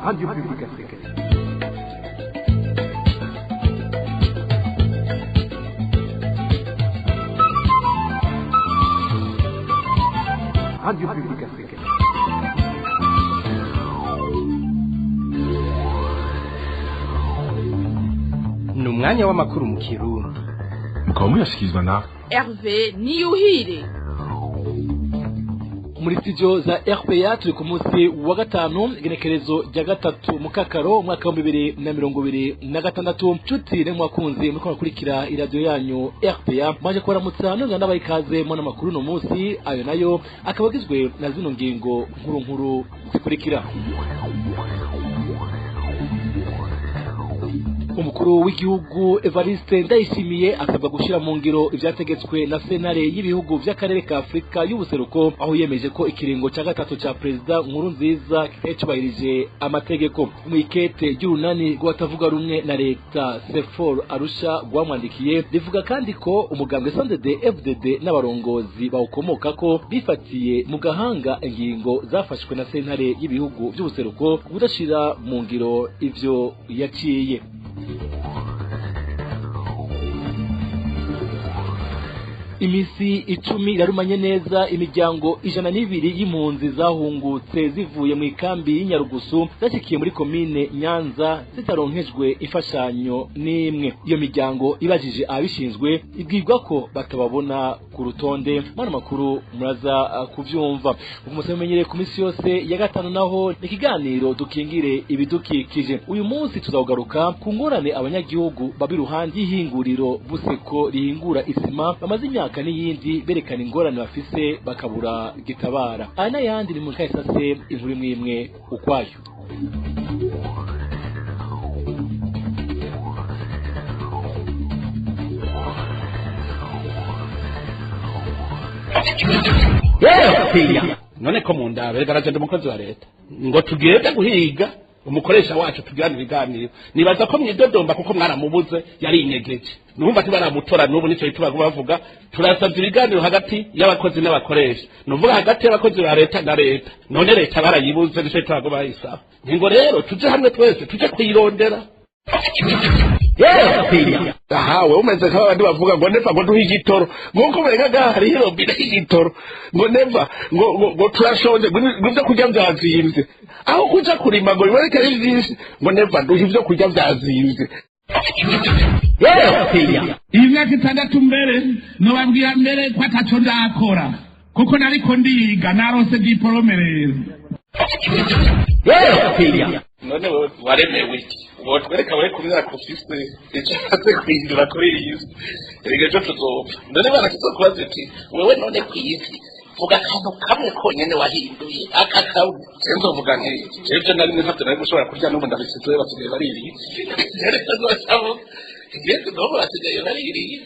Radio Publique Africaine. Radio Publique Africaine. Ni umwanya w'amakuru mu Kirundi. Mukaba muyashyikirizwa na Hervé Niyuhire. Muri studio za RPA turi ku munsi wa gatanu, igenekerezo rya 3 mukakaro umwaka wa 2026. Nshuti n'mwakunzi muriko murakurikira iradiyo yanyu RPA, mwaje kubaramutsa none ndabaha ikaze mu n'amakuru no munsi. Ayo nayo akaba agizwe na zino ngingo nkuru nkuru zikurikira. Umukuru w'igihugu Evariste Ndayishimiye asabwa gushira mu ngiro ivyategetswe na sentare y'ibihugu vy'akarere ka Afrika y'ubuseruko, aho yemeje ko ikiringo ca gatatu ca Perezida Nkurunziza kitacubahirije amategeko. Mwikete ry'urunani rw'abatavuga rumwe na leta Sefor Arusha rwamwandikiye rivuga kandi ko umugambwe CNDD FDD n'abarongozi bawukomokako bifatiye mu gahanga ingingo zafashwe na sentare y'ibihugu vy'ubuseruko kudashira mu ngiro ivyo yaciye. Imisi 10 yarumanye neza imiryango 102 y'impunzi zahungutse zivuye mu ikambi y'Inyarugusu zashikiye muri komine Nyanza zitaronkejwe imfashanyo n'imwe. Iyo miryango ibajije abishinzwe ibwirwa ko batababona ku rutonde. Mwana makuru muraza kuvyumva. Umusemenyere ku misi yose ya gatanu naho ni ikiganiro dukingire ibidukikije. Uyu munsi tuzawugaruka ku ngorane abanyagihugu babiruhande y'ihinguriro Buseko rihingura isima bamaze imyaka n'iyindi berekana ingorane bafise bakabura gitabara. Aya n'ayandi ni mu kahise inkuru imwe imwe ukwayo. None ko mu ndabe garaje umukozi wa leta ngo tugende guhiga umukoresha wacu tugirana ibiganiro, nibaza ko mwidodomba kuko mwaramubuze yari inyegeje, numva tibaramutora n'ubu nico gituma bavuga turasavye ibiganiro hagati y'abakozi n'abakoresha, nuvuga hagati y'abakozi ba leta na leta. None leta barayibuze nico gituma bayisaba ngo rero tuje hamwe twese tuje kuyirondera. Aha we umeze nk'abandi bavuga ngo neva ngo duhe igitoro, nkuko umenga ngaha hariho irobine y'igitoro, ngo neva ngo ngo turashonje ngo ivyo kurya vyazimvye, aho kuja kurima ngo biboneke ari vyinshi, ngo neva duhe ivyo kurya vyazimvye. Imyaka 6 mbere nobabwira mbere ko ataco ndakora kuko nariko ndiga narose diplome rero. None wewe waremewe iki? Wotwereka wewe ku myaka ufise icyo umaze guhindura kuri iyi si, erega ejo tuzopfa. None barakizokubaza iti wewe none ku isi vuga akantu kamwe konyene wahinduye, aka kamwe. Je nzovuga nk'iki, jewe nari ntavyo nari gushobora kurya n'ubu ndabisizeyo basigaye baririye. Rero nzocavuga ingezi n'ubu basigaye baririye.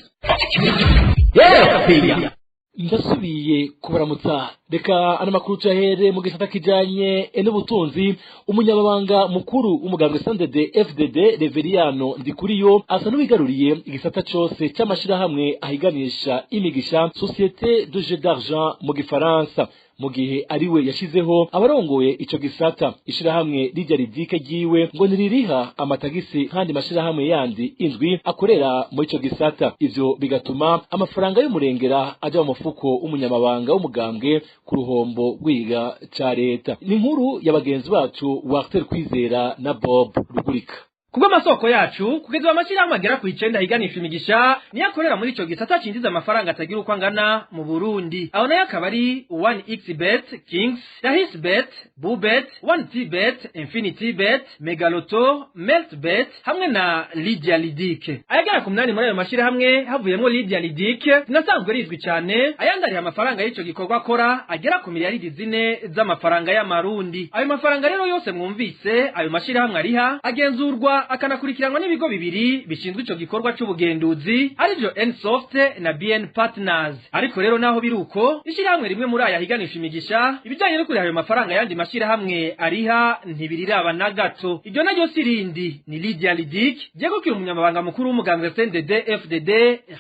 Ndasubiye kubaramutsa. Reka ano makuru tuyahere mu gisata kijanye n'ubutunzi. Umunyamabanga mukuru w'umugambwe CNDD FDD Reveriyano Ndikuriyo asa n'uwigaruriye igisata cose c'amashirahamwe ahiganisha imigisha, Société de jeu d'argent mu gifaransa, mu gihe ariwe yashizeho abarongoye ico gisata. Ishirahamwe rijya ridike ryiwe ngo ntiririha amatagisi kandi mashirahamwe yandi 7 akorera muri ico gisata. Ivyo bigatuma amafaranga y'umurengera aja mu mufuko w'umunyamabanga w'umugambwe ku ruhombo rw'iga ca leta. Ni inkuru ya bagenzi bacu Walter Kwizera na Bob Rugurika. Kubwo amasoko yacu kugeza amashirahamwe agera ku 9 ahiganisha imigisha niyo akorera muri ico gisata cinjiza amafaranga atagira uko angana mu Burundi. Aho nayo akaba ari 1xBet, Kings, Dahisbet, Bubet, 1tBet, Infinity Bet, Megaloto, Meltbet hamwe na Lydia Lidike. Ayagera ku 8 muri ayo mashirahamwe havuyemo Lydia Lidike zinasanzwe rizwi cyane, ayandi ariha amafaranga y'ico gikorwa akora agera ku miliyaridi 4 z'amafaranga y'amarundi. Ayo mafaranga rero yose mwumvise ayo mashirahamwe ariha agenzurwa Imigisha akanakurikiranwa n'ibigo bibiri bishinzwe ico gikorwa c'ubugenduzi, arivyo Nsoft na BN Partners. Ariko rero naho biruko, ishirahamwe rimwe muri aya higanisha imigisha, ibijanye no kuriha ayo mafaranga yandi mashirahamwe ariha ntibiriraba na gato. Iryo naryo sirindi ni Lydia Lidic, ryegukira umunyamabanga mukuru w'umugambwe CNDD FDD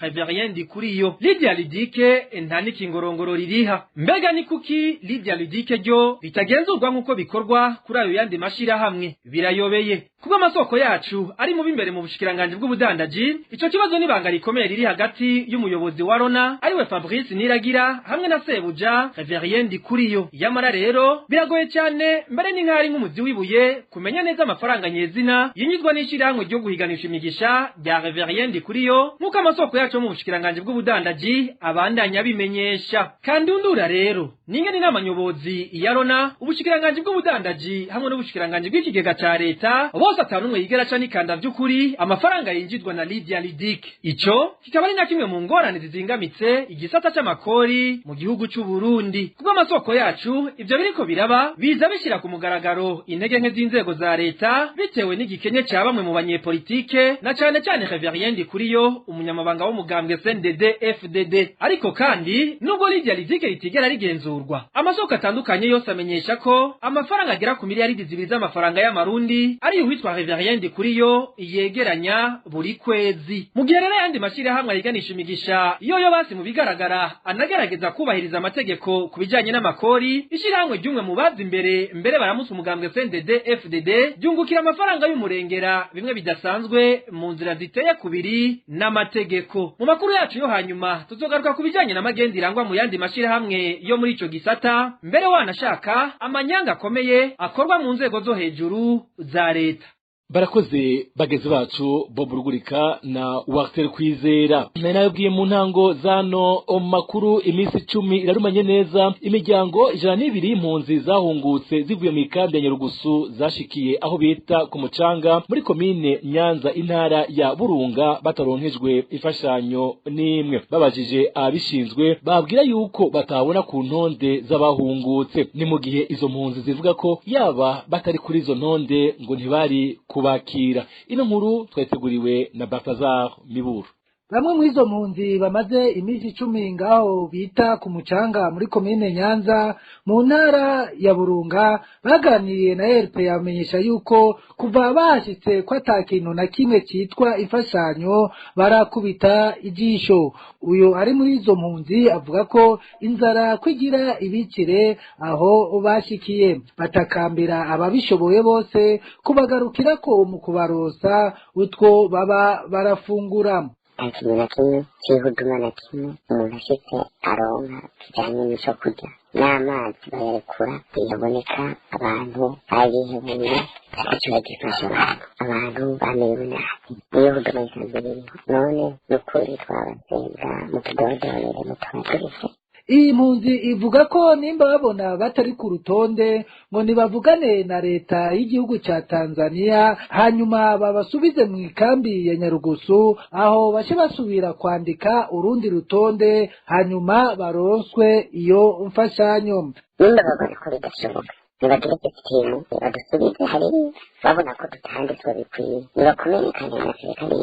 Reverien Ndikuriyo. Lydia Lidic nta n'ikingorongoro ririha. Mbega ni kuki Lydia Lidic ryo ritagenzurwa nk'uko bikorwa kuri ayo yandi mashirahamwe? Birayobeye. Kubwo amasoko yacu ari mu b'imbere mu bushikiranganji bw'ubudandaji, ico kibazo n'ibanga rikomeye riri hagati y'umuyobozi wa Rona ariwe Fabrice Niragira hamwe na sebuja Reverien Ndikuriyo. Yamara rero biragoye cyane, mbere ni nk'ari nk'umuzi w'ibuye, kumenya neza amafaranga nyezina yinyizwa n'ishirahamwe ryo guhiganisha imigisha rya Reverien Ndikuriyo, nk'uko amasoko yacu mu bushikiranganji bw'ubudandaji abandanya abimenyesha. Kandundura rero ningene inama nyobozi ya Rona, ubushikiranganji bw'ubudandaji hamwe n'ubushikiranganji bw'ikigega ca leta bose atanumwe yigera aca n'ikanda vy'ukuri amafaranga yinjizwa na Lydia Lidic. Ico kikaba ari na kimwe mu ngorane zizingamitse igisata c'amakori mu gihugu c'u Burundi. Kubwo amasoko yacu, ivyo biriko biraba biza bishira ku mugaragaro intege nke z'inzego za leta bitewe n'igikenye ca bamwe mu banyepolitike, na cane cane Reverien Ndikuriyo, umunyamabanga w'umugambwe CNDD FDD. Ariko kandi nubwo Lydia Lidic ritigera rigenzurwa, amasoko atandukanye yose amenyesha ko amafaranga agera ku miliyaridi 2 z'amafaranga y'amarundi ari uwitwa Reverien Ndikuriyo yegeranya buri kwezi. Mu gihe rero ayandi mashirahamwe ayiganisha imigisha yoyo basi mu bigaragara anagerageza kubahiriza amategeko ku bijanye n'amakori, ishirahamwe ry'umwe mu bazi imbere mbere baramutse umugambwe CNDD FDD ryungukira amafaranga y'umurengera bimwe bidasanzwe mu nzira ziteye kubiri n'amategeko. Mu makuru yacu yo hanyuma tuzogaruka ku bijanye n'amagendi irangwa mu yandi mashirahamwe yo muri ico gisata, mbere wanashaka amanyanga akomeye akorwa mu nzego zo hejuru za leta. Barakoze bagezi bacu Bob Rugurika na Walter Kwizera. Nari nababwiye mu ntango zano makuru, iminsi 10 irarumanye neza imiryango 102 y'impunzi zahungutse zivuye mu ikambi ya Nyarugusu zashikiye aho bita ku Mucanga muri komine Nyanza, intara ya Burunga, bataronkejwe imfashanyo n'imwe. Babajije abishinzwe babwira yuko batabona ku ntonde z'abahungutse. Ni mu gihe izo mpunzi zivuga ko yaba batari kuri izo ntonde ngo ntibari kubakira. Ino nkuru twateguriwe na Balthazar Miburu. Bamwe muri izo mpunzi bamaze iminsi 10 ngaho bita ku Mucanga muri komine Nyanza mu ntara ya Burunga baganiriye na RP, yamenyesha yuko kuva bashitse ko ata kintu na kimwe citwa imfashanyo barakubita ijisho. Uyu ari muri izo mpunzi avuga ko inzara kwigira ibikire aho bashikiye, batakambira ababishoboye bose kubagarukirako mu kubarosa utwo baba barafungura. Nta kintu na kimwe cy'ihuduma na kimwe umuntu ashitse aronka kijanye n'ico kurya, n'amazi bayarekura ntiyaboneka. Abantu barihebuye, ataco bagifasha abantu, abantu bamerewe nabi, niyo huduma isanzwe iriho. None n'ukuri twabasenga mutudodorere mutubaturutse. Iyi mpunzi ivuga ko nimba babona batari ku rutonde ngo nibavugane na leta y'igihugu ca Tanzania, hanyuma babasubize mu ikambi ya Nyarugusu aho bace basubira kwandika urundi rutonde, hanyuma baronswe iyo mfashanyo. Nimba babona ko bidashoboka, nibagire sisitemu badusubize hariya. Babona ko tutanditswe bikwiye, nibakumenyekane na serikali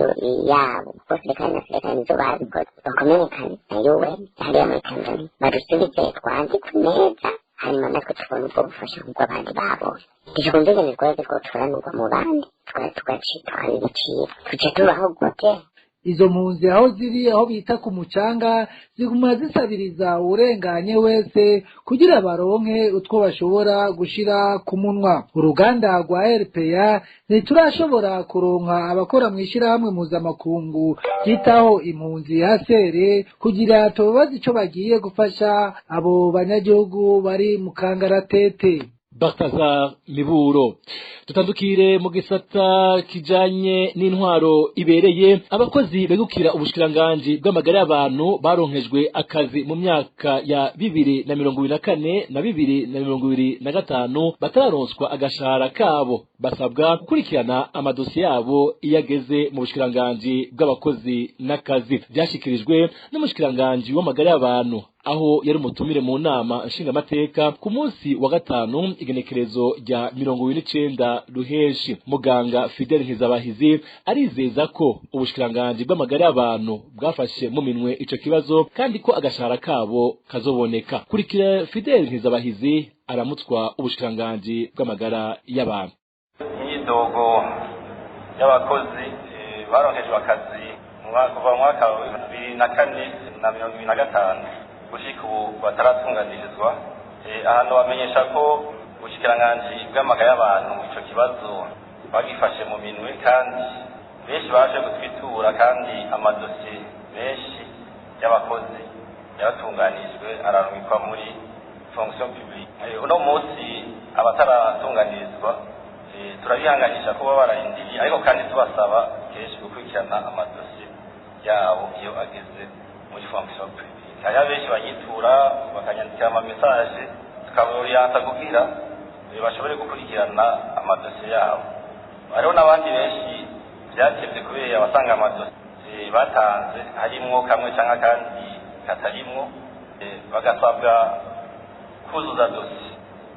yabo, kuko serikali na serikali nizo babikoze. Bakumenyekane na UN hariya muri Tanzania, badusubize twandikwe neza, hanyuma natwe tubone ubwo bufasha nk'ubwo abandi babonye. Ntitukumvikane twese ko turanurwa mu bandi, tukabibicira, tuca tubaho gute? Izo mpunzi aho ziri aho bita ku Mucanga ziguma zisabiriza urenganye wese kugira baronke utwo bashobora gushira ku munwa. Uruganda rwa RPA ntiturashobora kuronka abakora mu ishirahamwe mpuzamakungu ryitaho impunzi hasere kugira tubabaze ico bagiye gufasha abo banyagihugu bari mu kangaratete. Balthazar Miburo. Tutandukire mu gisata kijanye n'intwaro ibereye. Abakozi begukira ubushikiranganji bw'amagara y'abantu baronkejwe akazi mu myaka ya 2024 na 2025 batararonswa agashahara kabo basabwa gukurikirana amadosiye yabo iyo ageze mu bushikiranganji bw'abakozi n'akazi. Byashikirijwe n'umushikiranganji w'amagara y'abantu Aho yari umutumire mu nama nshingamateka ku munsi wa gatanu, igenekerezo rya 29 Ruheshi. Muganga Fidel Nkizabahizi arizeza ko ubushikiranganji bw'amagara y'abantu bwafashe mu minwe ico kibazo, kandi ko agashahara kabo kazoboneka. Kurikira Fidel Nkizabahizi aramutswa ubushikiranganji bw'amagara y'abantu. Imyidogo y'abakozi baronkejwe akazi kuva mu mwaka wa 2004 na 2025 gushika ubu bataratunganirizwa. Ahantu bamenyesha ko ubushikiranganji bw'amagara y'abantu ico kibazo bagifashe mu minwe, kandi benshi baje gutwitura, kandi amadosiye menshi y'abakozi yaratunganijwe ararungikwa muri fonction publique. Uno munsi abataratunganirizwa turabihanganisha kuba bararindiriye, ariko kandi tubasaba kenshi gukurikirana amadosiye yabo iyo ageze muri fonction publique. Hariho benshi banyitura bakanyandikira ama message, tukaboriyanta kugira bashobore gukurikirana amadosiye yabo. Hariho n'abandi benshi byakebye kubera abasanga amadosiye batanze harimwo kamwe cyangwa akandi katarimwo, bagasabwa kuzuza dosiye,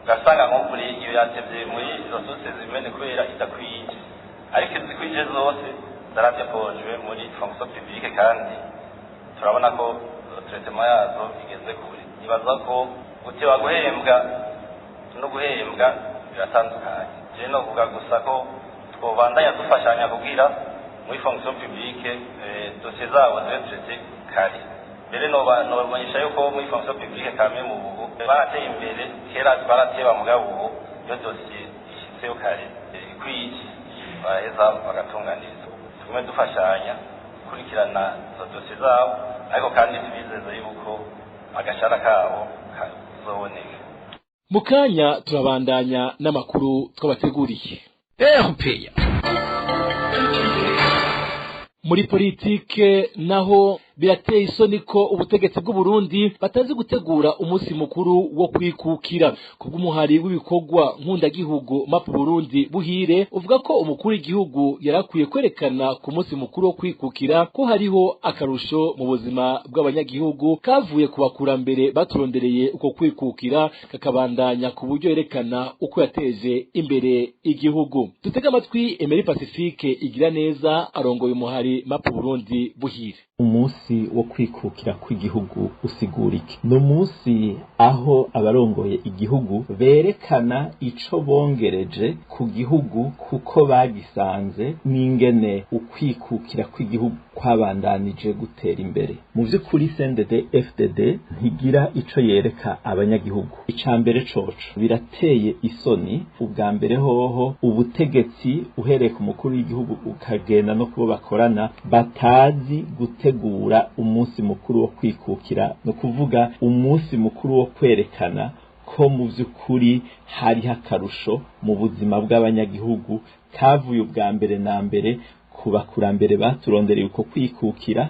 ugasanga nk'ukuri iyo yatevye muri ressources humaines kubera idakwije, ariko izikwije zose zaradepojwe muri fonction publique, kandi turabona ko traitement yazo igeze kure. Nibaza ko guteba guhembwa no guhembwa biratandukanye. Je novuga gusa ko twobandanya dufashanya kugira muri fonction publique dosiye zabo zibe traitées kare. Mbere nobamenyesha yuko muri fonction publique kame mu bubu barateye imbere, kera barateba, mugabo ubu iyo dosiye ishitseyo kare ikwiye baraheza bagatunganiriza. Tugume dufashanya gukurikirana izo dosiye zabo, ariko kandi tubizeza yuko agashara kabo kazoboneka. Mu kanya turabandanya n'amakuru twabateguriye. RPA. Muri politike naho, birateye isoni ko ubutegetsi bw'u Burundi batazi gutegura umunsi mukuru wo kwikukira. Kubw'umuhari w'ibikorwa nkundagihugu MAP Burundi Buhire, uvuga ko umukuru w'igihugu yarakwiye kwerekana ku munsi mukuru wo kwikukira ko hariho akarusho mu buzima bw'abanyagihugu kavuye ku bakurambere baturondereye uko kwikukira, kakabandanya ku buryo yerekana uko yateje imbere igihugu. Dutega amatwi Emery Pacifique igira neza arongoye umuhari MAP Burundi Buhire. Umunsi wo kwikukira kw'igihugu usigura iki? Ni umunsi aho abarongoye igihugu berekana ico bongereje ku gihugu kuko bagisanze, n'ingene ukwikukira kw'igihugu kwabandanije gutera imbere. Mu vy'ukuri, CNDD FDD ntigira ico yereka abanyagihugu. Ica mbere coco, birateye isoni. Ubwa mbere hoho, ubutegetsi uhereye ku mukuru w'igihugu ukagenda no kubo bakorana batazi gutegura umunsi mukuru wo kwikukira, no kuvuga umunsi mukuru wo kwerekana ko mu by'ukuri hariho akarusho mu buzima bw'abanyagihugu kavuye ubwa mbere na mbere ku bakurambere baturondereye uko kwikukira,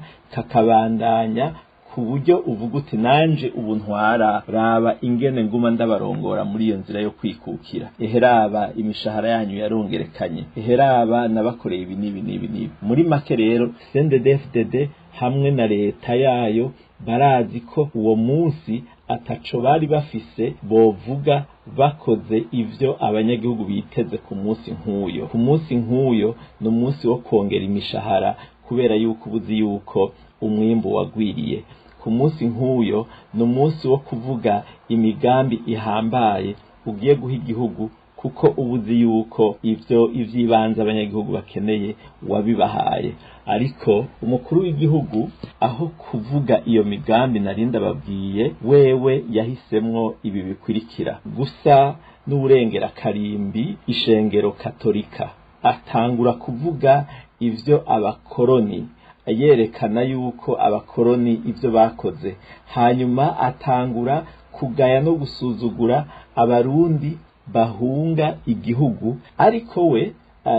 kakabandanya ku buryo uvuga uti: "Nanje ubu ntwara, raba ingene nguma ndabarongora muri iyo nzira yo kwikukira. Ehe, raba imishahara yanyu yarongerekanye. Ehe, raba nabakoreye ibi n'ibi n'ibi n'ibi." Muri make rero, CNDD-FDD hamwe na leta yayo barazi ko uwo munsi ataco bari bafise bovuga bakoze ivyo abanyagihugu biteze ku munsi nk'uyo. Ku munsi nk'uyo ni umunsi wo kongera imishahara kubera yuko ubuzi yuko umwimbu wagwiriye. Ku munsi nk'uyo ni umunsi wo kuvuga imigambi ihambaye ugiye guha igihugu kuko ubuzi yuko ivyo ivy'ibanze abanyagihugu bakeneye wabibahaye. Ariko umukuru w'igihugu, aho kuvuga iyo migambi narinda babwiye, wewe yahisemwo ibi bikurikira: gusa n'uburengera karimbi ishengero Katolika, atangura kuvuga ivyo abakoroni, yerekana yuko abakoroni ivyo bakoze, hanyuma atangura kugaya no gusuzugura Abarundi bahunga igihugu, ariko we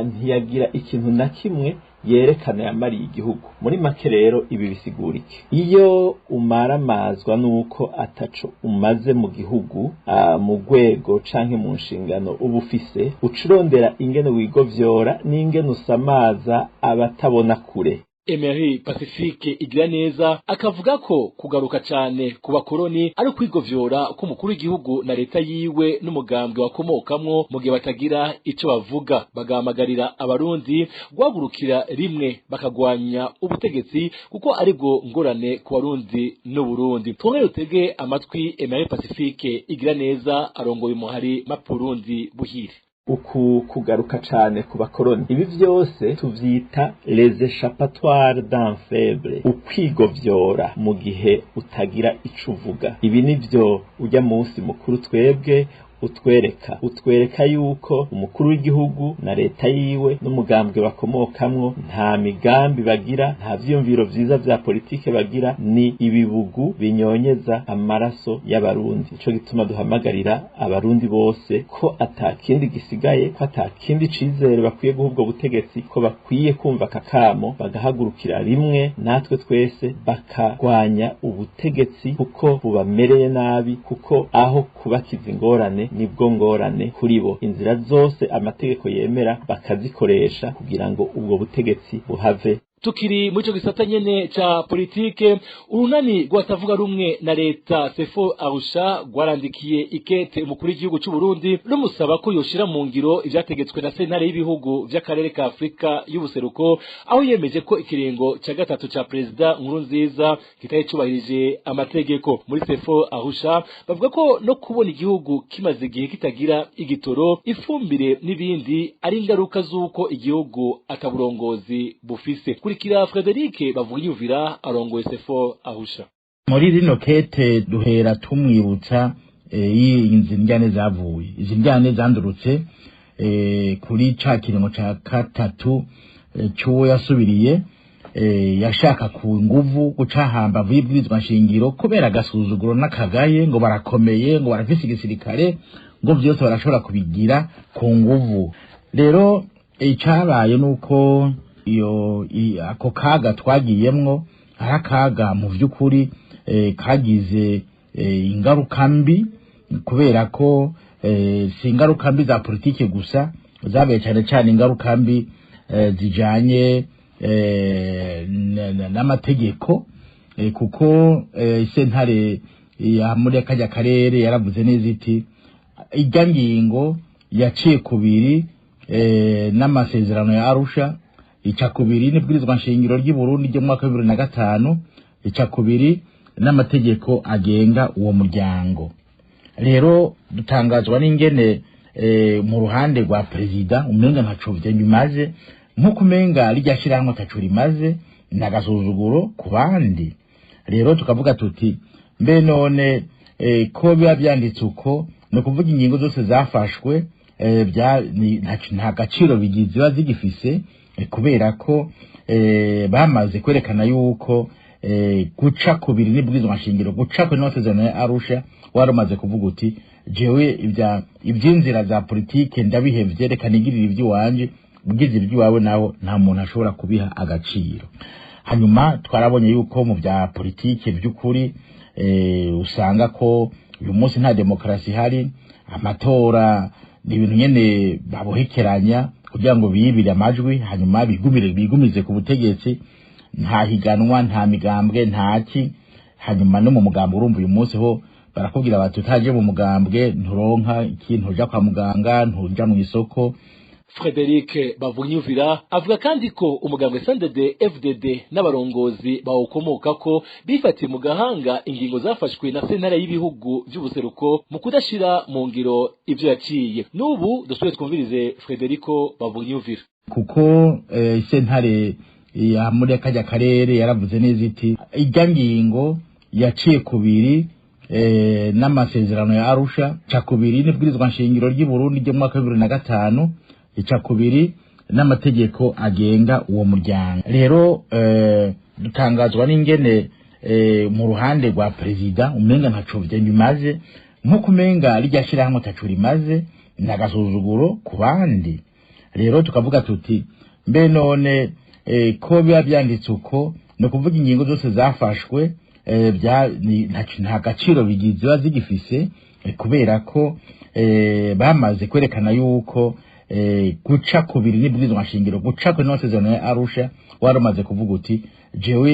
ntiyagira ikintu na kimwe yerekana yamariye igihugu. Muri make rero, ibi bisigura iki? Iyo umaramazwa nuko ataco umaze mu gihugu, mu rwego canke mu nshingano uba ufise, uca urondera ingene wigovyora n'ingene usamaza abatabona kure. Emery Pacifique Igiraneza akavuga ko kugaruka cane ku bakoroni ari kwigovyora ko umukuru w'igihugu na leta yiwe n'umugambwe wakomokamwo mu gihe batagira ico bavuga. Bagahamagarira abarundi guhagurukira rimwe bakagwanya ubutegetsi kuko aribwo ngorane ku barundi n'Uburundi. Twongere dutege amatwi Emery Pacifique Igiraneza arongoye umuhari Mapurundi Buhire. Uku kugaruka cane ku bakoroni, ibi vyose tuvyita les échappatoires d'un faible, ukwigovyora mu gihe utagira ico uvuga. Ibi nivyo ujya munsi mukuru twebwe utwereka yuko umukuru w'igihugu na leta yiwe n'umugambwe bakomokamwo nta migambi bagira, nta vyiyumviro vyiza vya politike bagira, ni ibibugu binyonyeza amaraso y'abarundi. Nico gituma duhamagarira abarundi bose ko atakindi gisigaye, ko atakindi cizere bakwiye guha ubwo butegetsi, ko bakwiye kumva kakamo bagahagurukira rimwe natwe twese bakagwanya ubutegetsi kuko bubamereye nabi, kuko aho kubakiza ingorane nibwo ngorane kuri bo. Inzira zose amategeko yemera bakazikoresha kugira ngo ubwo butegetsi buhave. Tukiri muri ico gisata nyene ca politike, urunani rw'abatavuga rumwe na leta Sefo Arusha rwarandikiye ikete umukuru w'igihugu c'u Burundi rumusaba ko yoshira mu ngiro ivyategetswe na sentare y'ibihugu vy'akarere ka Afrika y'ubuseruko, aho yemeje ko ikiringo ca gatatu ca Perezida Nkurunziza kitari cubahirije amategeko. Muri Sefo Arusha bavuga ko no kubona igihugu kimaze igihe kitagira igitoro, ifumbire n'ibindi ari ingaruka z'uko igihugu ataburongozi bufise. Kurikira Frederic Bavugiyuvira arongoye Sefo Arusha. Muri rino kete duhera tumwibutsa izi njyane zavuye, izi njyane zandurutse kuri ca kiringo ca gatatu c'uwo yasubiriye, yashaka ku nguvu gucahamba vibwirizwa nshingiro kubera agasuzuguro n'akagaye, ngo barakomeye, ngo barafise igisirikare, ngo vyose barashobora kubigira ku nguvu. Rero icabaye nuko iyo ako kaga twagiyemwo ari akaga mu vy'ukuri kagize ingaruka mbi, kubera ko si ingaruka mbi za politike gusa, zabaye cyane cyane ingaruka mbi zijanye n'amategeko, kuko sentare ya muri kajya karere yaravuze neza iti ijya ngingo yaciye kubiri n'amasezerano ya Arusha, ica kubiri n'ibwirizwa nshingiro ry'i Burundi ryo mu mwaka wa 2005, ica kubiri n'amategeko agenga uwo muryango. Rero dutangazwa n'ingene mu ruhande rwa perezida umenga ntaco bimaze, nkuko umenga rijya shirahamwe ataco rimaze, n'agasuzuguro ku bandi. Rero tukavuga tuti mbe none ko biba byanditse uko, ni ukuvuga ingingo zose zafashwe nta gaciro bigize ziba zigifise, kubera ko bamaze kwerekana yuko guca kubiri n'ibwirizwa nshingiro, guca kubiri n'amasezerano ya Arusha, wari umaze kuvuga uti jewe ivy'inzira za politike ndabihevye, reka nigirire ivy'iwanje, ugize ivy'iwawe naho nta muntu ashobora kubiha agaciro. Hanyuma twarabonye yuko mu vya politike vy'ukuri usanga ko uyu munsi nta demokarasi ihari, amatora ni ibintu nyene babohekeranya kugira ngo biyibire amajwi, hanyuma bigumize ku butegetsi, nta higanwa, nta migambwe, ntaki. Hanyuma no mu mugambwe urumva uyu munsi ho barakubwira bati utaje mu mugambwe nturonka ikintu, uja kwa muganga, ntuja mu isoko. Frederic Bavunyuvira avuga kandi ko umugambwe SNDD FDD n'abarongozi bawukomoka ko bifatiye mu gahanga ingingo zafashwe na sentare y'ibihugu vy'ubuseruko mu kudashira mu ngiro ivyo yaciye. N'ubu dusubire twumvirize Frederico Bavunyuvira. Kuko sentare ya muri kajya karere yaravuze neza iti ijya ngingo yaciye kubiri n'amasezerano ya Arusha, ca kubiri n'ibwirizwa nshingiro ry'i Burundi ryo mu mwaka wa 2005, ica kubiri n'amategeko agenga uwo muryango. Rero dutangazwa n'ingene mu ruhande rwa perezida umenga ntaco bimaze, nkuko umenga rijya shirahamwe ataco rimaze, n'agasuzuguro ku bandi. Rero tukavuga tuti mbe none ko biba byanditse uko, ni ukuvuga ingingo zose zafashwe nta gaciro bigize ziba zigifise, kubera ko bamaze kwerekana yuko Guca kubiri n'ibwirizwa nshingiro, guca kubiri n'amasezerano ya Arusha, warumaze kuvuga uti jewe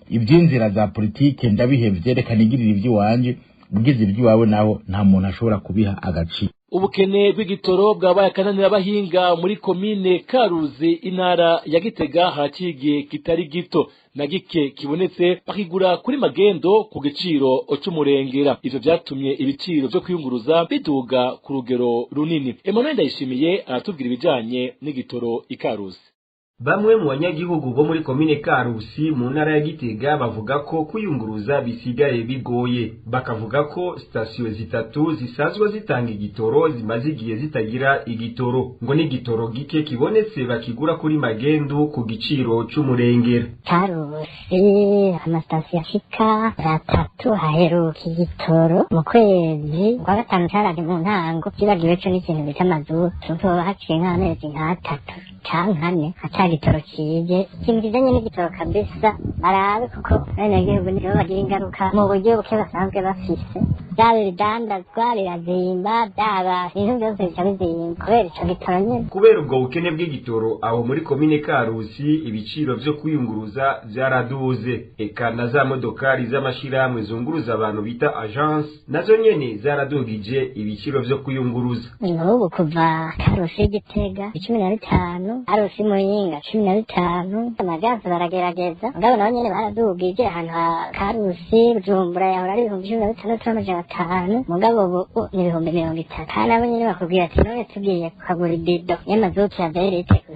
ivy'inzira za politike ndabihevye, reka nigirire ivy'iwanje, ugize ivy'iwawe naho nta muntu ashobora kubiha agaciro. Ubukene bw'igitoro bwabaye akananira abahinga muri komine Karuzi, intara ya Gitega. Haraciye igihe kitari gito na gike kibonetse bakigura kuri magendo ku giciro c'umurengera. Ivyo vyatumye ibiciro vyo kwiyunguruza biduga ku rugero runini. Emmanuel Ndayishimiye aratubwira ibijanye n'igitoro ikaruzi. Bamwe mu banyagihugu bo muri komine Karusi mu ntara ya Gitega bavuga ko kwiyunguruza bisigaye bigoye, bakavuga ko sitasiyo zitatu zisanzwe zitanga igitoro zimaze igihe zitagira igitoro, ngo n'igitoro gike kibonetse bakigura kuri magendu ku giciro c'umurengera. Karusi amasitasiyo ashika atatu haheruka igitoro mu kwezi kwa gatanu caraje mu ntango, kibagiwe co n'ikintu bita mazutu, hoba haciye nk'amezi nk'atatu canke ane ata gitoro kije. Ikintu kijanye n'igitoro kabisa barabe, kuko abenegihugu nibo bagira ingaruka mu buryo buke basanzwe bafise. Byaba ibidandazwa birazimba, byaba ibintu byose bica bizimba kubera ico gitoro nyene. Kubera ubwo bukene bw'igitoro aho muri komine Karusi, ibiciro vyo kwiyunguruza vyaraduze, eka na za modokari z'amashirahamwe zunguruza abantu bita agence nazo nyene zaradugije ibiciro vyo kwiyunguruza. N'ubu kuva Karusi Gitega 15, Karusi Muyinga 15. Amajansi baragerageza, mugabo nabo nyene baradugije. Ahantu ha Karusi Bujumbura yahora ari 16,500, mugabo ubu ni 30,000. Kandi nabo nyene bakubwira ati none tugiye kukagura ibido y'amazutu ya verite ku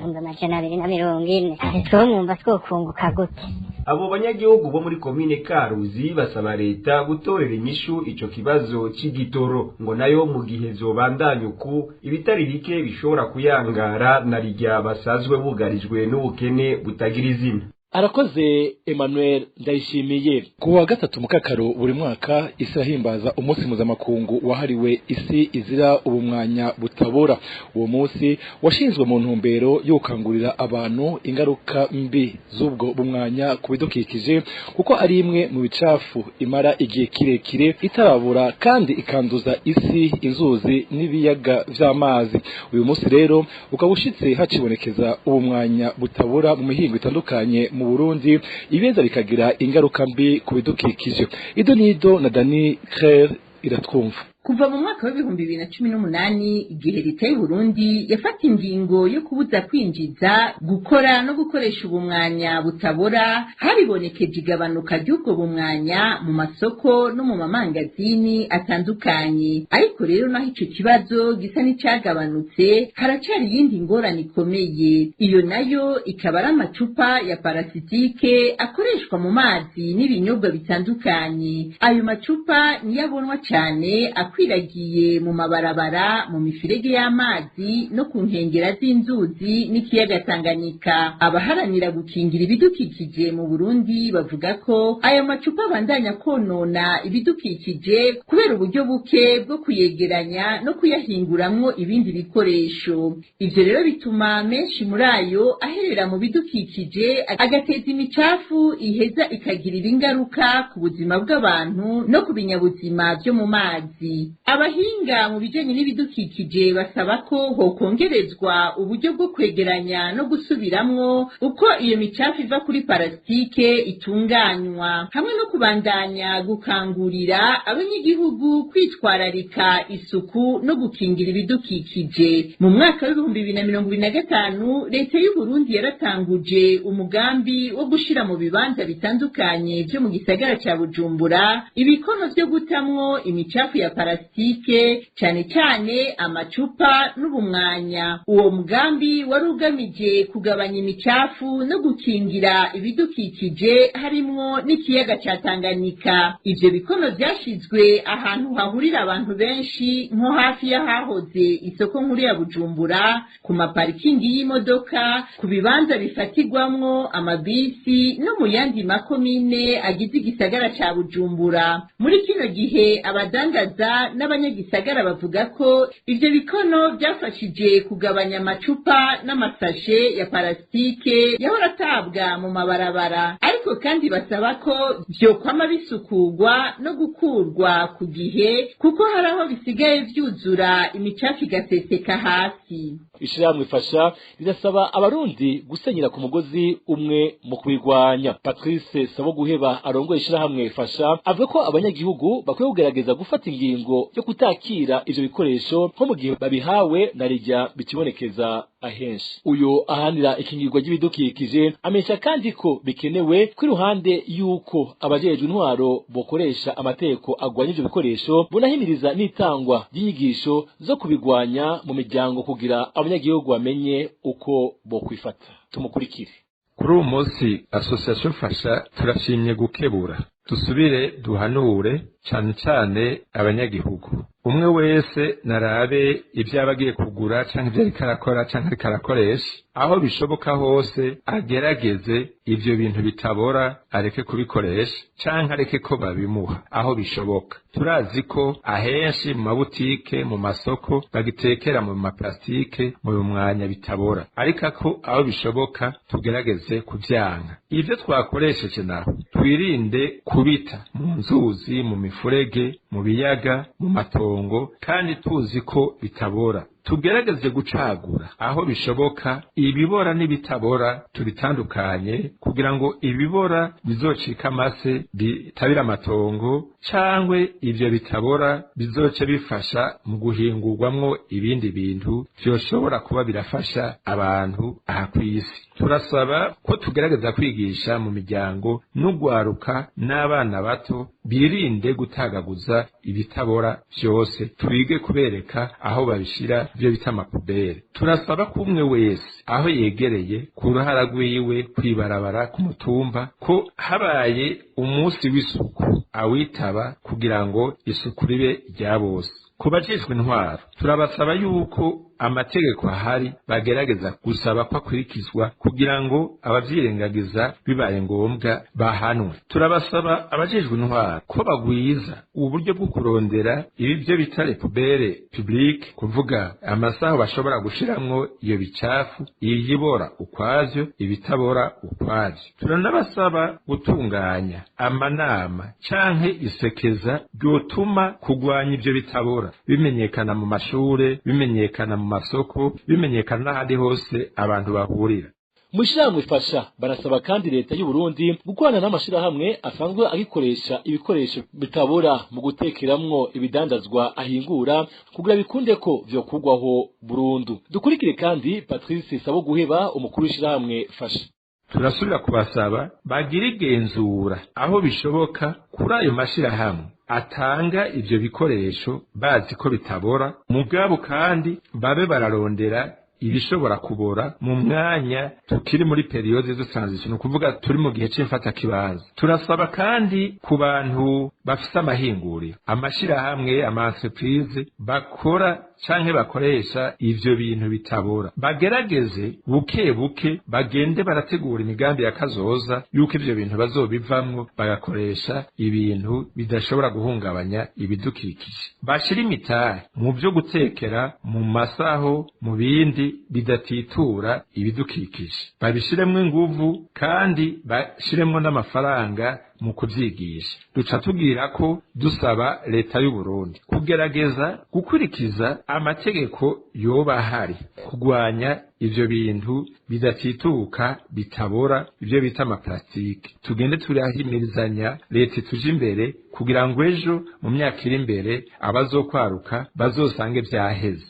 240,000, ati twumva twokunguka gute? Abo banyagihugu bo muri komine Karuzi basaba leta gutorera inyishu ico kibazo c'igitoro, ngo nayo mu gihe zobandanya uku ibitari bike bishobora kuyangara na rirya basazwe bugarijwe n'ubukene butagira izina. Arakoze Emmanuel Ndayishimiye. Ku wa gatatu mukakaro buri mwaka isi irahimbaza umunsi mpuzamakungu wahariwe isi izira ubumwanya butabora. Uwo munsi washinzwe mu ntumbero yo gukangurira abantu ingaruka mbi z'ubwo bumwanya ku bidukikije, kuko ari imwe mu bicafu imara igihe kirekire itarabura kandi ikanduza isi, inzuzi n'ibiyaga vy'amazi. Uyu munsi rero ukaba ushitse hacibonekeza ubumwanya butabora mu mihingo itandukanye mu Burundi, ibeza bikagira ingaruka mbi ku bidukikije. Ido nido na Dani Claire iratwumva. Kuva mu mwaka wa 2018, igihe leta y'u Burundi yafata ingingo yo kubuza kwinjiza, gukora no gukoresha ubumwanya butabora, haribonekeje igabanuka ry'ubwo bumwanya mu masoko no mu mamangazini atandukanye. Ariko rero naho ico kibazo gisa n'icagabanutse, haracari iyindi ngorane ikomeye. Iyo nayo ikaba ari amacupa ya parasitike akoreshwa mu mazi n'ibinyobwa bitandukanye. Ayo macupa niyo abonwa cane akwiragiye mu mabarabara, mu mifurege y'amazi no ku nkengera z'inzuzi n'ikiyaga Tanganyika. Abaharanira gukingira ibidukikije mu Burundi bavuga ko ayo macupa abandanya konona ibidukikije kubera uburyo buke bwo kuyegeranya no kuyahinguramwo ibindi bikoresho. Ivyo rero bituma menshi muri ayo aherera mu bidukikije, agateza imicafu iheza ikagirira ingaruka ku buzima bw'abantu no ku binyabuzima vyo mu mazi. Abahinga mu bijanye n'ibidukikije basaba ko hokongerezwa uburyo bwo kwegeranya no gusubiramwo uko iyo micafu iva kuri parasitike itunganywa, hamwe no kubandanya gukangurira abanyagihugu kwitwararika isuku no gukingira ibidukikije. Mu mwaka wa 2025, leta y'u Burundi yaratanguje umugambi wo gushira mu bibanza bitandukanye vyo mu gisagara ca Bujumbura ibikono vyo gutamwo imicafu ya parasitike, cane cane amacupa n'ubumwanya. Uwo mugambi wari ugamije kugabanya imicafu no gukingira ibidukikije, harimwo n'ikiyaga ca Tanganyika. Ivyo bikono vyashizwe ahantu hahurira abantu benshi, nko hafi y'ahahoze isoko nkuru ya Bujumbura, ku maparikingi y'imodoka, ku bibanza bifatirwamwo amabisi no mu yandi makomine agize igisagara ca Bujumbura. Muri kino gihe abadandaza n'abanyagisagara bavuga ko ivyo bikono byafashije kugabanya amacupa n'amasashe ya parasitike yahora atabwa mu mabarabara. Ariko Ariko kandi basaba ko vyokwama bisukugwa no gukurwa ku gihe, kuko hari aho bisigaye vyuzura imicafu igaseseka hasi. Ishirahamwe Fasha rirasaba abarundi gusenyera ku mugozi umwe mu kubirwanya. Patrice Saboguheba arongoye ishirahamwe Fasha avuga ko abanyagihugu bakwiye kugerageza gufata ingingo yo kutakira ivyo bikoresho nko mu gihe babihawe na rijya bikibonekeza ahenshi. Uyo ahanira ikingirwa ry'ibidukikije amesha kandi ko bikenewe ko iruhande yuko abajejwe intwaro bokoresha amategeko agwanya ivyo bikoresho, bonahimiriza n'itangwa ry'inyigisho zo kubigwanya mu miryango kugira abanyagihugu bamenye uko bokwifata. Tumukurikire. Kuri uwo munsi Association Fasha turashimye gukebura, dusubire duhanure cyane cyane abanyagihugu. Umwe wese narabe ibyo aba agiye kugura canke ibyo ariko arakora canke ariko arakoresha, aho bishoboka hose agerageze ivyo bintu bitabora areke kubikoresha canke areke ko babimuha aho bishoboka. Turazi ko ahenshi mu mabutike, mu masoko bagitekera mu maplastike, mu mwanya bitabora, ariko ko aho bishoboka tugerageze kuvyanka. Ivyo twakoresheje naho twirinde kubita mu nzuzi, mu mifurege, mu biyaga, mu matongo, kandi tuzi ko bitabora. Tugerageze gucagura aho bishoboka ibibora n'ibitabora, tubitandukanye kugira ngo ibibora bizocika amase bitabira amatongo, cangwe ivyo bitabora bizoce bifasha mu guhingurwamwo ibindi bintu vyoshobora kuba birafasha abantu aha kw'isi. Turasaba ko tugerageza kwigisha mu miryango n'ugwaruka n'abana bato birinde gutagaguza ibitabora vyose, twige kubereka aho babishira ivyo bita amapubere. Turasaba ko umwe wese aho yegereye ku ruhara rwiwe, kwibarabara, ku mutumba, ko habaye umunsi w'isuku awitaba kugira ngo isuku ribe rya bose. Ku bajejwe intwaro turabasaba yuko amategeko ahari bagerageza gusaba ko akurikizwa kugira ngo abavyirengagiza bibaye ngombwa bahanwe. Turabasaba abajejwe intwaro ko bagwiza uburyo bwo kurondera ibi byo bita les poubelles publiques, kuvuga amasaho bashobora gushiramwo iyo bicafu, iyibora ukwavyo, ibitabora ukwavyo. Turanabasaba gutunganya amanama canke isekeza ryotuma kugwanya ivyo bitabora bimenyekana mu mashure, bimenyekana mu masoko, bimenyekana n'ahandi hose abantu bahurira. Mwishirahamwe Fasha barasaba kandi leta y'u Burundi gukorana n'amashirahamwe asanzwe agikoresha ibikoresho bitabora mu gutekeramwo ibidandazwa ahingura kugira bikunde ko vyokugwaho burundu. Dukurikire kandi Patrice Saboguheba, umukuru w'ishirahamwe Fasha. Turasubira kubasaba bagira igenzura aho bishoboka kuri ayo mashirahamwe atanga ivyo bikoresho bazi ko bitabora, mugabo kandi babe bararondera ibishobora kubora mu mwanya tukiri muri periode de transition, ukuvuga turi mu gihe c'imfata kibanza. Turasaba kandi ku bantu bafise amahinguriro, amashirahamwe, ama entreprise bakora canke bakoresha ivyo bintu bitabora, bagerageze buke buke bagende barategura imigambi ya kazoza yuko ivyo bintu bazobivamwo bagakoresha ibintu bidashobora guhungabanya ibidukikije. Bashira imitahe mu vyo gutekera, mu masaho, mu bindi bidatitura ibidukikije, babishiremwo inguvu kandi bashiremwo n'amafaranga mu kuvyigisha. Duca tubwira ko dusaba leta y'u Burundi kugerageza gukurikiza amategeko yoba ahari kugwanya ivyo bintu bidatituka bitabora, ivyo bita amaplastike. Tugende turahimirizanya, leta ituje imbere kugira ngo ejo mu myaka iri imbere abazokwaruka bazosange vyaheze.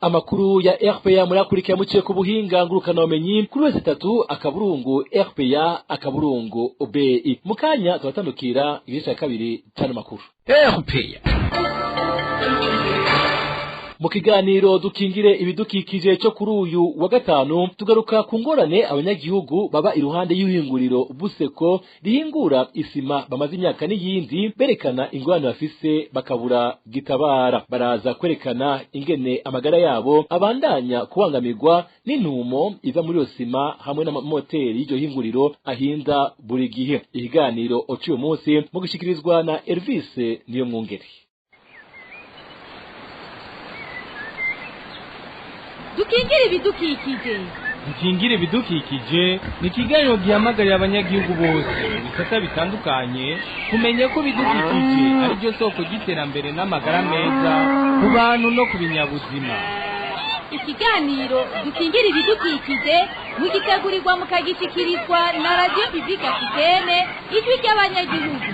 Amakuru ya RPA murakurikira muciye ku buhinga ngurukana bumenyi kuri wese 3 akaburungu RPA akaburungu OBI. Mukanya tubatandukira igice cya kabiri cyane makuru RPA. Mu kiganiro dukingire ibidukikije cyo kuri uyu wa gatanu tugaruka ku ngorane abanyagihugu baba iruhande y'ihinguriro Buseko rihingura isima bamaze imyaka n'iyindi berekana ingorane bafise bakabura gitabara. Baraza kwerekana ingene amagara yabo abandanya kubangamirwa n'intumo iva muri iyo sima hamwe n'amamoteri y'iryo hinguriro ahinda buri gihe. Ikiganiro uyu munsi mu gushikirizwa na Elvis Niyomwungeri. Dukingire ibidukikije. Dukingire ibidukikije ni ikiganiro gihamagarira abanyagihugu bose mu bisata bitandukanye kumenya ko ibidukikije ari byo soko ry'iterambere n'amagara meza ku bantu no ku binyabuzima. Ikiganiro Dukingire ibidukikije mugitegurirwa mukagishikirizwa na Radio Publique Africaine, ijwi ry'abanyagihugu.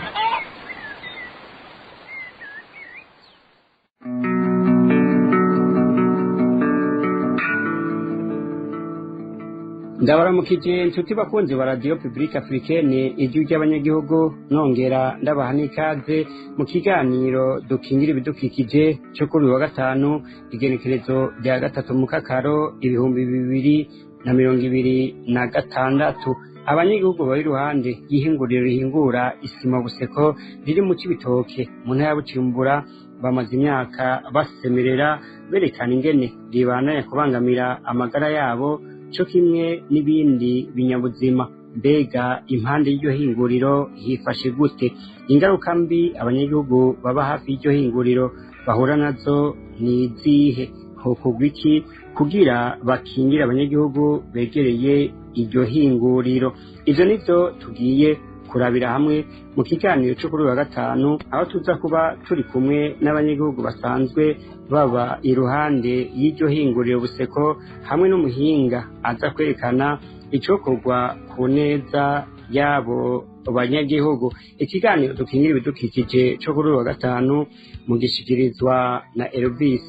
Ndabaramukije inshuti bakunzi ba Radio Publique Africaine, ijwi ry'abanyagihugu, nongera ndabaha n'ikaze mu kiganiro Dukingira ibidukikije cyo kuri uyu wa gatanu, igenekerezo rya 3 Mukakaro 2026. Abanyagihugu bari iruhande y'ihinguriro rihingura isima Buseko riri mu Cibitoke mu ntara ya Bujumbura bamaze imyaka basemerera berekana ingene ribandanya kubangamira amagara yabo co kimwe n'ibindi binyabuzima. Mbega impande y'iryo hinguriro hifashe gute? Ingaruka mbi abanyagihugu baba hafi y'iryo hinguriro bahura nazo ni izihe? Hokorwa iki kugira bakingire abanyagihugu begereye iryo hinguriro? Ivyo nivyo tugiye kurabira hamwe mu kiganiro cyo kuri uyu wa gatanu, aho tuza kuba turi kumwe n'abanyagihugu basanzwe baba iruhande y'iryo hinguriro Buseko, hamwe n'umuhinga aza kwerekana icokorwa ku neza y'abo banyagihugu. Ikiganiro Dukingira ibidukikije cyo kuri uyu wa gatanu mugishikirizwa na Elvis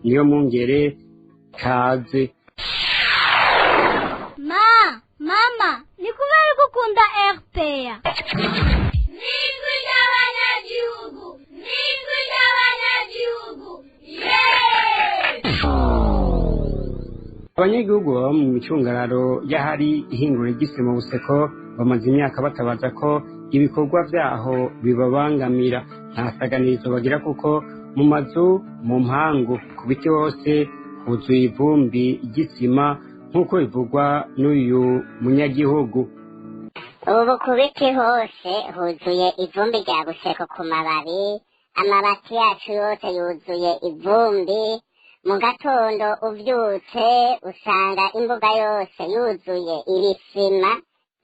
Niyo Mungere. Kaze. Ma, mama, ni kubera gukunda RPA. Nijwi ry'abanyagihugu, nijwi ry'abanyagihugu. Abanyagihugu baba mu micungararo y'ahari ihinguriro ry'isima Buseko bamaze imyaka batabaza ko ibikorwa vyaho bibabangamira. Nta saganirizo bagira kuko mu mazu, mu mpangu, ku biti hose huzuye ivumbi ry'isima, nk'uko bivugwa n'uyu munyagihugu. Ubu ku biti hose huzuye ivumbi rya Buseko ku mababi, amabati yacu yose yuzuye ivumbi. Mu gatondo uvyutse usanga imbuga yose yuzuye ibisima,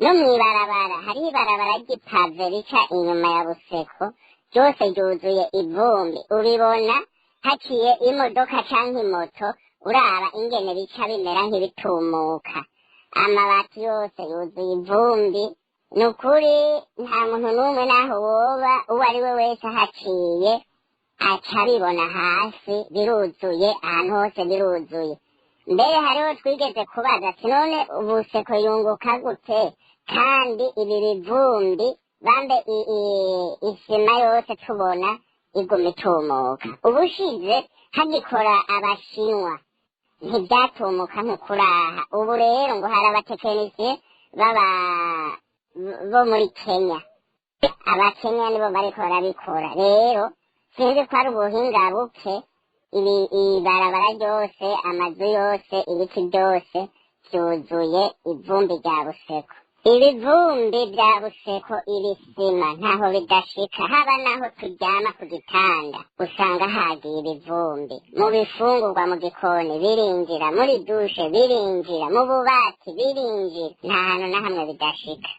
no mw'ibarabara hariho ibarabara ry'ipave rica inyuma ya Buseko ryose ryuzuye ivumbi. Ubibona haciye imodoka canke imoto, uraba ingene bica bimera nk'ibitumuka. Amabati yose yuzuye ivumbi. Ni ukuri nta muntu n'umwe n'aho woba uwo ari we wese ahaciye aca abibona hasi biruzuye, ahantu hose biruzuye. Mbere hariho twigeze kubaza ati none Buseko yunguka gute kandi ibi bivumbi bambe isima yose tubona iguma itumuka? Ubushize hagikora abashinwa ntibyatumuka nk'ukuraha. Ubu rero ngo hari abatekinisiye baba bo muri Kenya, abakenya nibo bariko barabikora. Rero sinzi ko ari ubuhinga buke, ibi ibarabara ryose, amazu yose, ibiti byose byuzuye ivumbi rya Buseko. Ibivumbi bya Buseko, ibisima ntaho bidashika, haba naho turyama ku gitanda usanga hagiye ibivumbi. Mu bifungurwa mu gikoni birinjira, muri dushe birinjira, mu bubati birinjira, nta hantu na hamwe bidashika.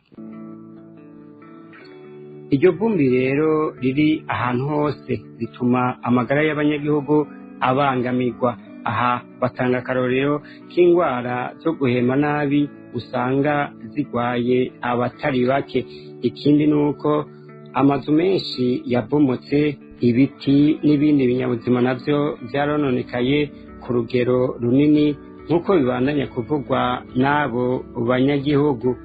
Iryo vumbi rero riri ahantu hose rituma amagara y'abanyagihugu abangamirwa. Aha batanga akarorero k'indwara zo guhema nabi usanga zigwaye abatari bake. Ikindi ni uko amazu menshi yabomotse, ibiti n'ibindi binyabuzima navyo vyarononekaye ku rugero runini, nk'uko bibandanya kuvugwa n'abo banyagihugu.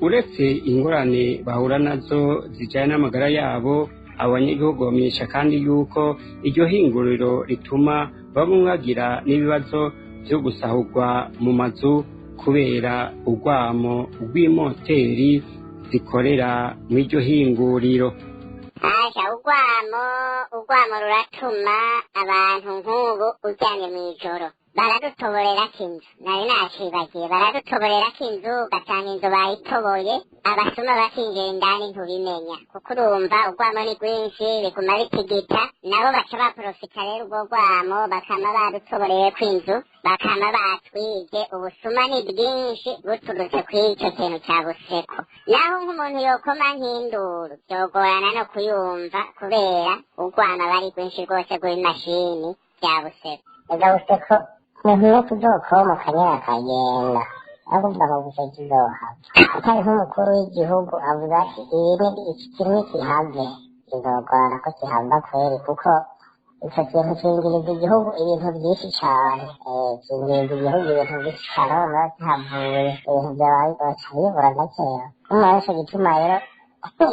Uretse ingorane bahura nazo zijanye n'amagara yabo, abanyagihugu bamenyesha kandi yuko iryo hinguriro rituma bamwe bagira n'ibibazo vyo gusahurwa mu mazu kubera urwamo rw'imoteri zikorera mw'iryo hinguriro. Asha, urwamo ruratuma abantu nk'ubu uryamye mw'ijoro Baradutoborerako inzu, nari nacibagiye, baradutoborerako inzu, ugasanga inzu bayitoboye, abasuma bakinjira indani ntubimenya, kuko urumva urwamo ni rwinshi, biguma bitigita, nabo baca baprofita rero urwo rwamo, bakama badutoboreyeko inzu, bakama batwivye. Ubusuma ni bwinshi buturutse kw'ico kintu ca Buseko. Naho nk'umuntu yokoma nk'induru, vyogorana no kuyumva kubera urwamo aba ari rwinshi rwose rw'imashini vya Buseko. Ega Buseko ni nkwiye kuzokomoka nyene akagenda, aho kuvuga ngo Buseko izohava atari nk'umukuru w'igihugu avuga ati iyi ni iki kimwe kihave, bizogorana ko kihava kweri, kuko ico kintu cinjiriza igihugu ibintu vyinshi cane, cinjiriza igihugu ibintu vyinshi cane. Urumva kihavuye ibintu vyoba bizoca bibura na kera. Urumva nico gituma rero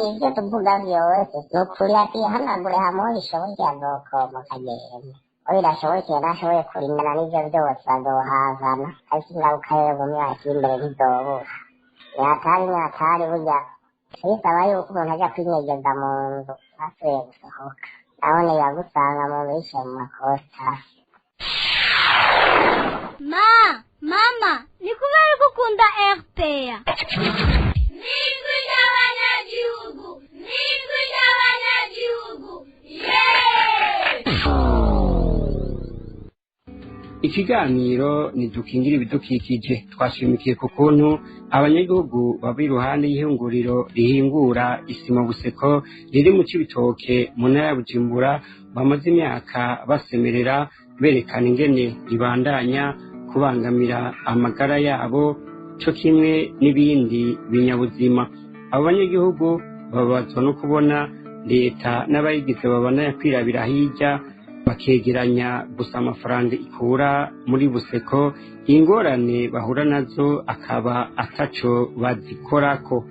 ivyo tuvuga vyose ni ukuri atihanagure hamwe bishoboke azokomoka agenda, ko bidashobokeye ntashoboye kurindana n'ivyo vyose bazohazana, ariko ingaruka rero mu myaka iri imbere ntizobura. Ni hatari, ni hatari. Burya bisaba yuko umuntu aja kwinyegeza mu nzu ntasubiye gusohoka, nabone yagusanga mu nzu yicaye mu makosa. Ma, mama, ni kubera ko ukunda RPA. N'ijwi ry'abanyagihugu, n'ijwi ry'abanyagihugu, yeee! Ikiganiro ntidukingira ibidukikije twashimikiye ku kuntu abanyagihugu baba iruhande y'ihinguriro rihingura isima Buseko riri mu Cibitoke mu ntara ya Bujumbura bamaze imyaka basemerera berekana ingene ribandanya kubangamira amagara yabo co kimwe n'ibindi binyabuzima. Abo banyagihugu bababazwa no kubona leta n'abayigize babandanya kwirabira hirya, bakegeranya gusa amafaranga ikura muri Buseko, ingorane bahura nazo akaba ataco bazikorako.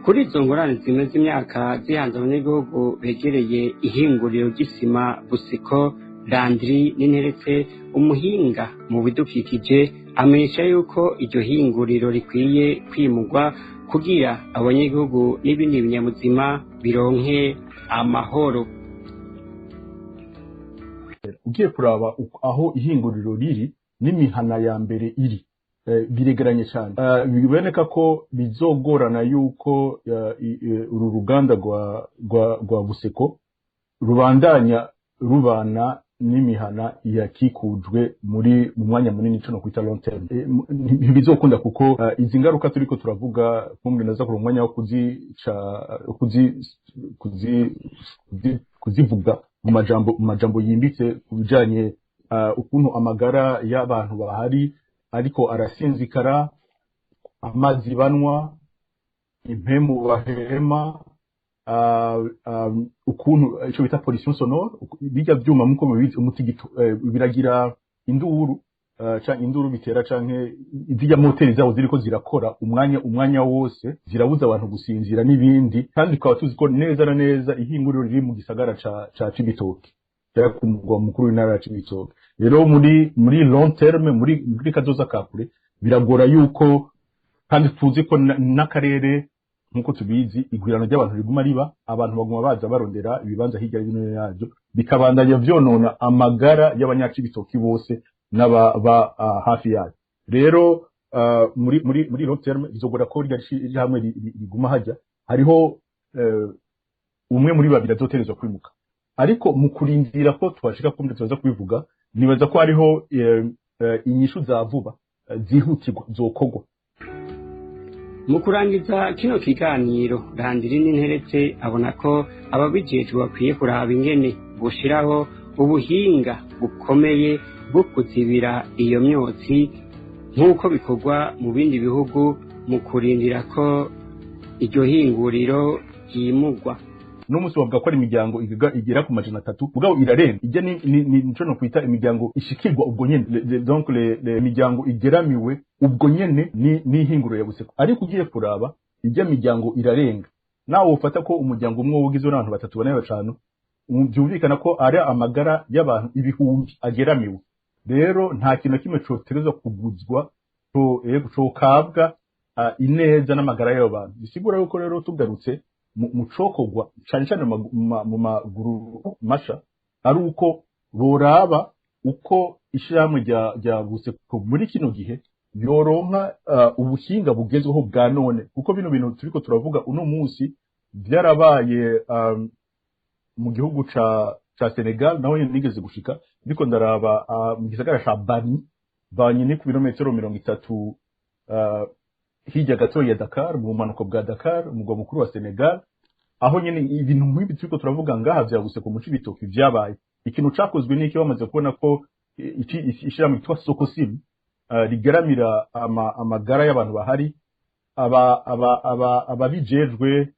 Kuri izo ngorane zimaze imyaka zihanze abanyagihugu begereye ihinguriro ry'isima Buseko, Landry Ninteretse, umuhinga mu bidukikije, amenyesha yuko iryo hinguriro rikwiye kwimurwa kugira abanyagihugu n'ibindi binyabuzima bironke amahoro. Ugiye kuraba aho ihinguriro riri n'imihana ya mbere iri, biregeranye cyane. Biboneka ko bizogorana yuko uru ruganda rwa Buseko rubandanya rubana n'imihana yakikujwe muri mu mwanya munini, cyo no kwita long term. Ntibizokunda kuko izi ngaruka turiko turavuga kumbe naza ku mwanya wo kuzica kuzivuga mu majambo yimbitse kubijanye ukuntu amagara y'abantu bahari ariko arasinzikara, amazi banwa, impemu bahema, ukuntu ico bita pollution sonore, bijya vyuma muko mubizi umutigito, biragira induru, canke induru bitera, canke izijya moteri zabo ziriko zirakora umwanya wose, zirabuza abantu gusinzira n'ibindi. Kandi tukaba tuzi ko neza na neza ihinguriro riri mu gisagara ca Cibitoke, cyangwa ku mugwa mukuru w'intara ya Cibitoke. Rero muri long terme, muri kazoza ka kure, biragora yuko, kandi tuzi ko n'akarere nkuko tubizi igwirano ry'abantu riguma riba, abantu baguma baza barondera ibibanza hirya no hino yabyo, bikabandanya vyonona amagara y'abanyacibitoki bose n'ababa hafi yayo. Rero muri long terme bizogora ko rya hamwe riguma hajya hariho umwe muri babiri azoterezwa kwimuka. Ariko mu kurindira ko twashika kumbe tuza kubivuga, nibaza ko hariho inyishu za vuba zihutirwa zokogwa. Mu kurangiza kino kiganiro, Landry Ninteretse abona ko ababijejwe bakwiye kuraba ingene boshiraho ubuhinga bukomeye bwo kuzibira iyo myotsi nk'uko bikorwa mu bindi bihugu, mu kurindira ko iryo hinguriro ryimurwa. N'umunsi bavuga ko ari imiryango igera ku 300, mugabo irarenga ijya ni nico no kwita imiryango ishikirwa ubwo nyene, donc les miryango igeramiwe ubwo nyene ni ihinguriro ya Buseko. Ariko ugiye kuraba ijya miryango irarenga, nawe ufata ko umuryango umwe wugizwe n'abantu 3, 4, 5, byumvikana ko ari amagara y'abantu ibihumbi ageramiwe. Rero nta kintu kimwe coterezwa kuguzwa cokabwa ineza n'amagara y'abo bantu. Bisigura yuko rero tugarutse mu cokogwa cyane cyane mu maguru masha, Ari uko boraba uko ishirahamwe rya Buseko muri kino gihe yoronka ubuhinga bugezweho bwa none, kuko bino bintu turiko turavuga uno munsi byarabaye mu gihugu ca Senegal, naho nyene nigeze gushika ndiko ndaraba mu gisagara ca Bani. Bani ni ku birometero 30 hirya gato ya Dakar, mu bumanuko bwa Dakar, umugwa mukuru wa Senegal, aho nyene ibintu nk'ibi turiko turavuga ngaha vya Buseko mu Cibitoke vyabaye. Ikintu cakozwe n'iki? Bamaze kubona ko ishirahamwe ryitwa Sokosim rigaramira amagara y'abantu bahari, ababijejwe,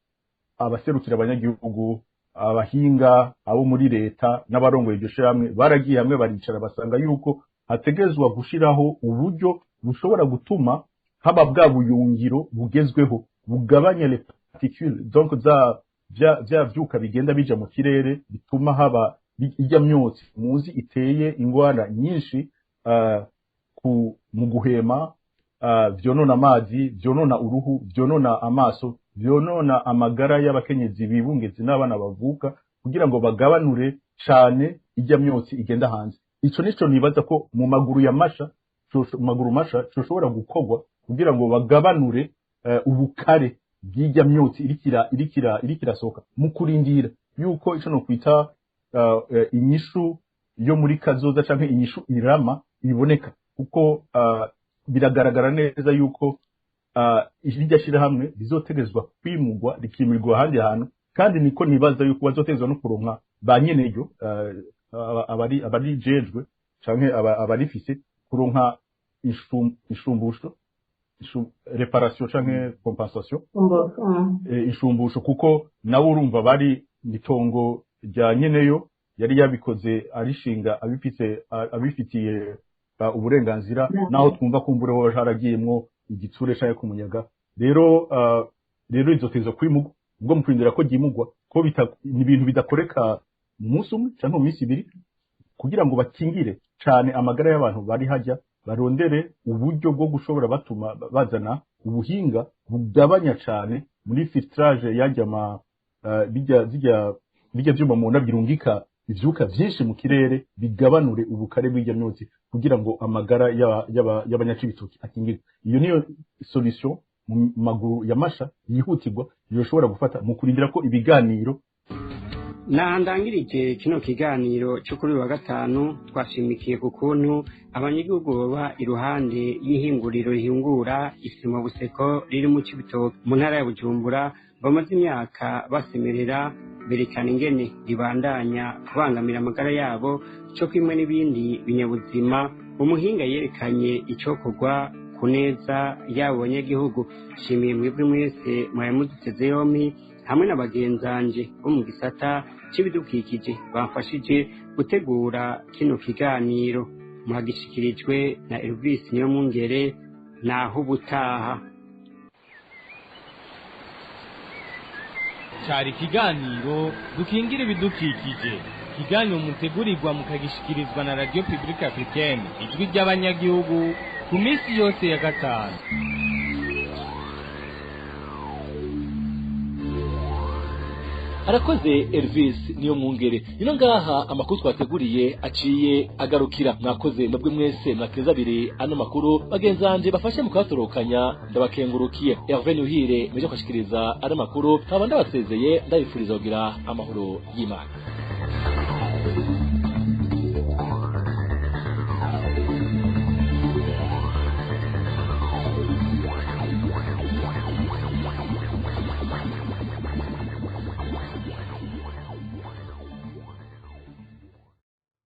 abaserukira abanyagihugu, abahinga, abo muri leta n'abarongoye iryo shirahamwe baragiye hamwe baricara, basanga yuko hategerezwa gushiraho uburyo bushobora gutuma haba bwa buyungiro bugezweho bugabanya les particules, donc za vya vyuka bigenda bija mu kirere bituma haba ijya myotsi muzi iteye ingwara nyinshi mu guhema, vyonona amazi, vyonona uruhu, vyonona amaso, vyonona amagara y'abakenyezi bibungeze n'abana bavuka, kugira ngo bagabanure cane ijya myotsi igenda hanze. Ico nico nibaza ko mu maguru ya masha, mu maguru masha coshobora gukorwa kugira ngo bagabanure ubukare bw'ijya myotsi irikira soka, mu kurindira yuko ico no kwita inyishu yo muri kazoza canke inyishu irama iboneka, kuko biragaragara neza yuko irya shirahamwe rizotegezwa kwimugwa, rikimurirwa ahandi hantu, kandi niko nibaza yuko bazotegezwa no kuronka ba nyeneryo, abari jejwe canke abarifise, kuronka ishumbusho, réparation canke compensation, ishumbusho, kuko nawe urumva bari itongo rya nyeneyo yari yabikoze arishinga abifise, abifitiye uburenganzira, naho twumva kumbure ho haragiyemwo igitsure canke ku munyaga. Rero izotezo kwimugwa, ubwo mu kurindira ko ryimugwa, ko ni ibintu bidakoreka mu munsi umwe canke mu minsi ibiri, kugira ngo bakingire cane amagara y'abantu bari hajya, barondere uburyo bwo gushobora batuma bazana ubuhinga bugabanya cane muri filtrage yajya ma bijya zijya bijya vyuma mubona birungika ivyuka vyinshi mu kirere, bigabanure ubukare bw'ijya myotsi kugira ngo amagara y'abanyacibitoki akingirwe. Iyo niyo solution mu maguru ya masha yihutirwa yoshobora gufata mu kurindira ko ibiganiro. Nahandangirije kino kiganiro cyo kuri uyu wa gatanu. Twashimikiye ku kuntu abanyagihugu baba iruhande y'ihinguriro rihingura isima Buseko riri mu Cibitoke mu ntara ya Bujumbura bamaze imyaka basemerera, berekana ingene ribandanya kubangamira amagara yabo cyo kimwe n'ibindi binyabuzima. Umuhinga yerekanye icokorwa ku neza y'abo banyagihugu. Shimiye mwebwe mwese mwari muduteze yompi, hamwe na bagenzanje bo mu gisata c'ibidukikije bamfashije gutegura kino kiganiro. Mwagishikirijwe na Elvis Niyomwungere. Naho ubutaha. Cyari ikiganiro Dukingira Ibidukikije, ikiganiro mutegurirwa mukagishikirizwa na Radio Publique Africaine, Ijwi ry'Abanyagihugu, ku minsi yose ya gatanu. Arakoze Elvis Niyo Mwungere. Ino ngaha amakuru twateguriye aciye agarukira. Mwakoze mwebwe mwese mwateza abiri ano makuru. Bagenzanje bafashe mu kuyatorokanya ndabakengurukiye. Hervé Nuhire meje kwashikiriza ano makuru, nkaba ndabasezeye, ndabifuriza kugira amahoro y'Imana.